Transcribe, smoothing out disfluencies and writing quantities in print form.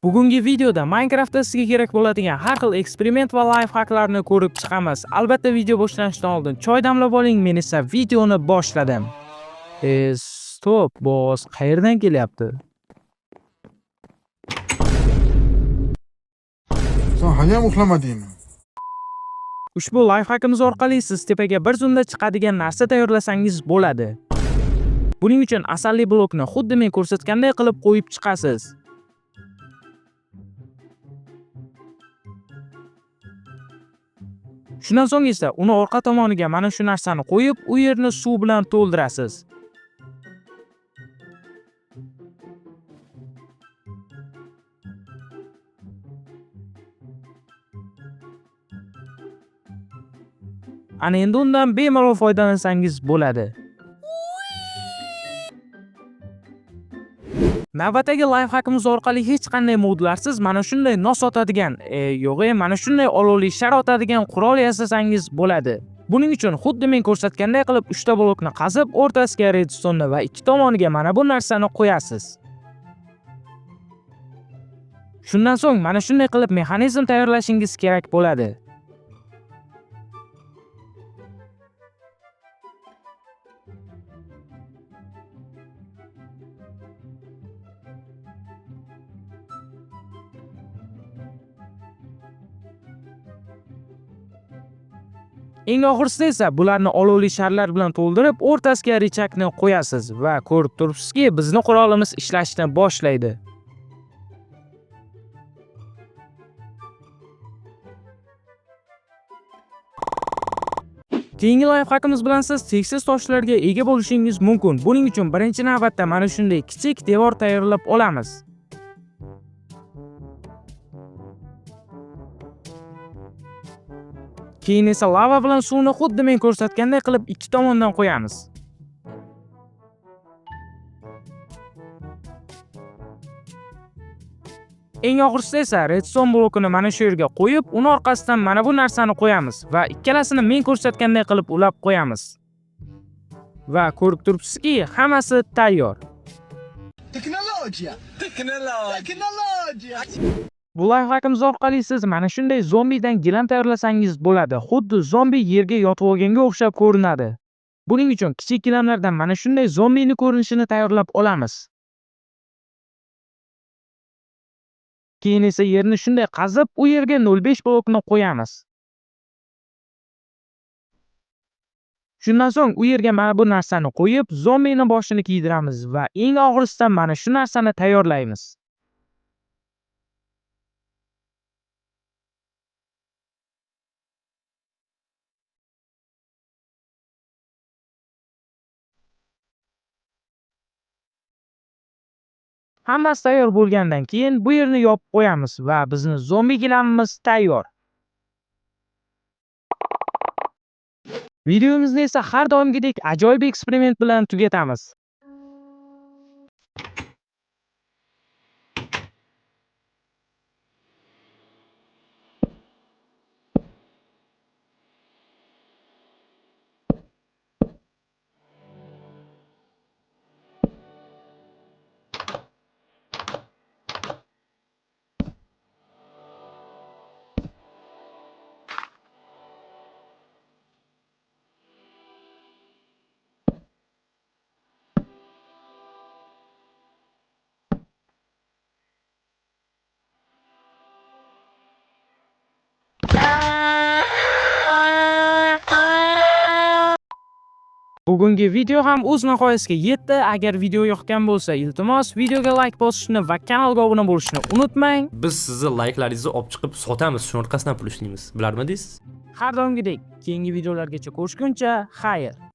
Bugungi videoda Minecraftda sizga kerak bo'ladigan har xil eksperiment va lifehacklarni ko'rib chiqamiz. Albatta, video boshlanishidan oldin choy damlab oling, men esa videoni boshladim. Стоп, boss qayerdan kelyapti? Sen haliyam uxlamadingmi? Ushbu lifehackimiz orqali siz tepaga bir zumda chiqadigan narsa tayyorlasangiz bo'ladi. Buning uchun asalli blokni xuddi men ko'rsatganday qilib qo'yib chiqasiz. Shundan so'ng esa uni orqa tomoniga mana shu narsani qo'yib, u yerni suv bilan to'ldirasiz. Ana endi undan bemalol foydalansangiz bo'ladi. Navbatdagi lifehackimiz orqali hech qanday modlarsiz mana shunday nos otadigan, yo'q, mana shunday olovli shar otadigan qurol yasasangiz bo'ladi. Buning uchun xuddi men ko'rsatganday qilib 3 ta blokni qazib, o'rtasiga redstone va ikki tomoniga mana bu narsani qo'yasiz. Shundan so'ng mana shunday qilib mexanizm tayyorlashingiz kerak bo'ladi. Eng oxirisida esa bularni olovli sharlar bilan to'ldirib, o'rtasiga richakni qo'yasiz va ko'rib turibsizki, bizni qurolimiz ishlashni boshlaydi. Keyingi lifehackimiz bilan siz cheksiz toshlarga ega bo'lishingiz mumkin. Buning uchun birinchi navbatda mana shunday kichik devor tayyorlab olamiz. Keyin esa lava bilan suvni xuddi men ko'rsatganday qilib ikki tomondan qo'yamiz. Eng oxirisida esa redstone blokini mana shu yerga qo'yib, uni orqasidan mana bu narsani qo'yamiz va ikkalasini men ko'rsatganday qilib ulab qo'yamiz. Va ko'rib turibsizki, hammasi tayyor. Texnologiya! Texnologiya! Texnologiya! Bu lifehackimiz orqali siz mana shunday zombidan gilam tayyorlasangiz bo'ladi. Xuddi zombi yerga yotib olganga o'xshab ko'rinadi. Buning uchun kichik gilamlardan mana shunday zombini ko'rinishini tayyorlab olamiz. Keyin esa yerni shunday qazib, u yerga 0.5 blokni qo'yamiz. Shundan so'ng u yerga mana bu narsani qo'yib, zombini boshini kiydiramiz va eng oxirisida mana shu narsani tayyorlaymiz. Hammasi tayyor bo'lgandan keyin bu yerni yopib qo'yamiz va bizni zombi gilamimiz tayyor. Videomizni esa har doimgidek ajoyib eksperiment bilan tugatamiz. Bugungi video ham o'z nihoyasiga yetdi. Agar video yoqgan bo'lsa, iltimos videoga like bosishni va kanalga obuna bo'lishni unutmang. Biz sizni layklaringizni olib chiqib sotamiz, shuni orqasidan pul ishlaymiz. Bilarmidingiz? Har doimgidek keyingi videolargacha ko'rishguncha, xayr.